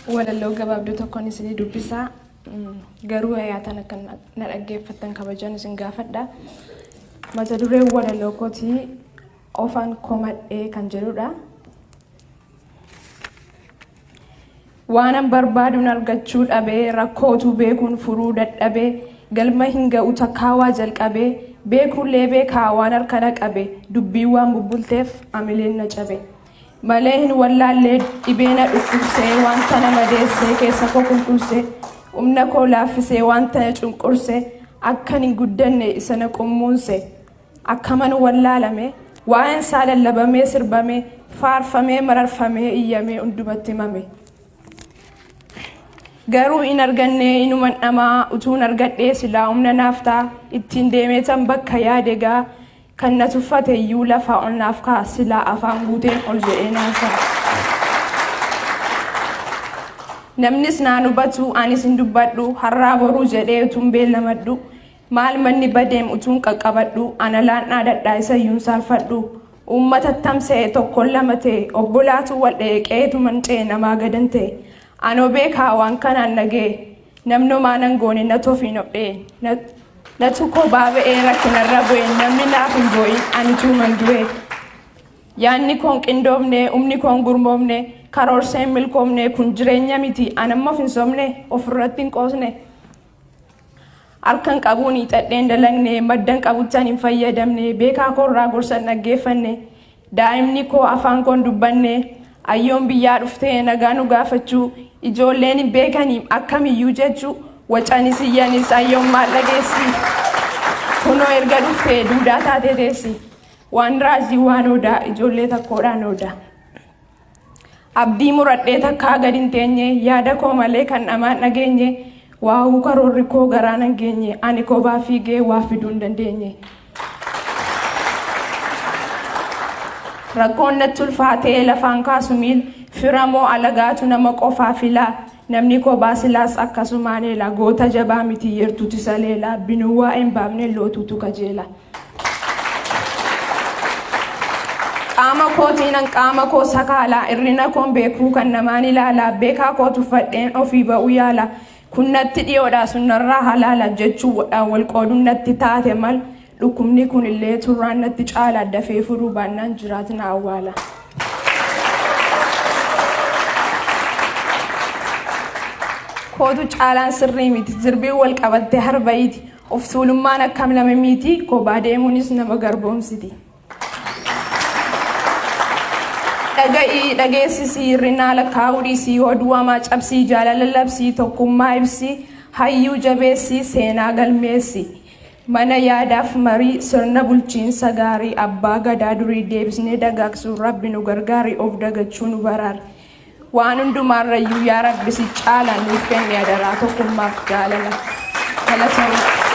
Walaloo gabaabduu tokkoon isinii dubbisaa. Garuu hayaatan akka na dhaggeeffattan kabajan isin gaafadha. Mata dureen walaloo kootii "Ofan komadhee" kan jedhudha. Waanan barbaaduun argachuu dhabee, rakkootu beekuun furuu dadhabee, galma hin ga'u takkaawaa jalqabee, beekullee beekaa waan harka na qabe, dubbii waan bubbulteef amileen na cabe. Malee hin wallaallee, dhibee na dhukkubsee, wanta na madeessee, keessa koo qulqulsee, humna koo laaffisee, wanta na cunqursee, akkan hin guddanne isa na qummuunse. Akkaman wallaalame, waa'een isaa lallabamee, sirbamee, faarfamee, mararfamee, iyyamee, hundumatti himame. Garuu hin arganne, inuman dhamaa. Utuun argadhee silaa humna naaf ta'a, ittiin deemeetan bakka yaade gaa. Kan na tuffate iyyuu lafaa ol naaf ka'a, silaa afaan guuteen ol jedhee naasa'a. Namnis naan hubatu, anis hin dubbadhu, har'aa boruu jedhee utuun beellamadhu, maal manni badeem utuun qaqqabadhu, ana laan dhaadadhaa, isa iyyuu hin saalfadhu. Uummata tamsa'e tokkoon lama ta'e, obbolaatu wal dha'e, qe'eetu manca'e, namaa gadan ta'e. Anoo beekaa waan kanaan naga'e, namnumaa nan goone na tofiin of dha'e. Natu kophaa ba'ee rakkinarra bu'e, namni naaf hin boo'in, ani tuuman du'e. Yaadni koon qindoomne, humni koon gurmoomne, karoorsee hin milkoomne, kun jireenya miti, anamma of hin sobne, ofirratti hin qoosne. Harkan qabuun hiixadheen dalagne, maddan qabuttan hin fayyadamne, beekaa koorraa gorsa hin dhaggeeffanne, daa'imni koo afaan koon dubbanne, ayyoon biyyaa dhuftee nagaa nu gaafachuu, ijoolleen hin beekaniim akkamiyyuu jechuu, wacanis iyyanis ayyoon maal dhageessi? Kunoo erga dhuftee duudaa taatee teessi. Waan raajii waan odaa ijoollee takkoodhaan odaa. Abdii muradhee takkaa gad hin teenye, yaada koo malee kan namaan dhageenye, waa'uu karoorri koo garaan hin geenye, ani kophaa fiigee waa fiduu hin dandeenye. Rakkoon natti ulfaatee lafaan kaasu miil, fira moo alagaatu nama qofaa filaa? Namni kophaa silaas akkasumaan eela, goota jabaa miti, yertuutu isa leela, binuu waa hin baafne lootuutu kajeela. Qaama kootiinan qaama koo sakaalaa, hirrina koon beekuu kan namaan ilaala, beekaa koo tuffadheen ofii ba'uu yaala. Kun natti dhiyoodha, sunnarraa halaala jechuudhaan wal qooduun natti taate mal, dhukkubni kun illee turraan natti caala, dafee furuu baannaan jiraatina awwaala. Kootu caalaan sirrii miti, jirbiin wal qabattee harba'iiti, of tuulummaan akkam nama miti, kophaa deemuunis nama garboomsiti. Dhaga'ii dhageessisii, hirrinaa lakkaa'uu dhiisii, oduu hamaa cabsii, jaalala labsii, tokkummaa ibsii, hayyuu jabeessii, seenaa galmeessi. Mana yaadaaf marii, sirna bulchiinsa gaarii, abbaa gadaa durii deebisnee dagaagsuu Rabbi nu gargaari, of dagachuu nu baraari. Waan hundumaarrayyuu yaa Rabbi si caala nuuf kenni adaraa tokkummaaf jaalala. Galatoomna.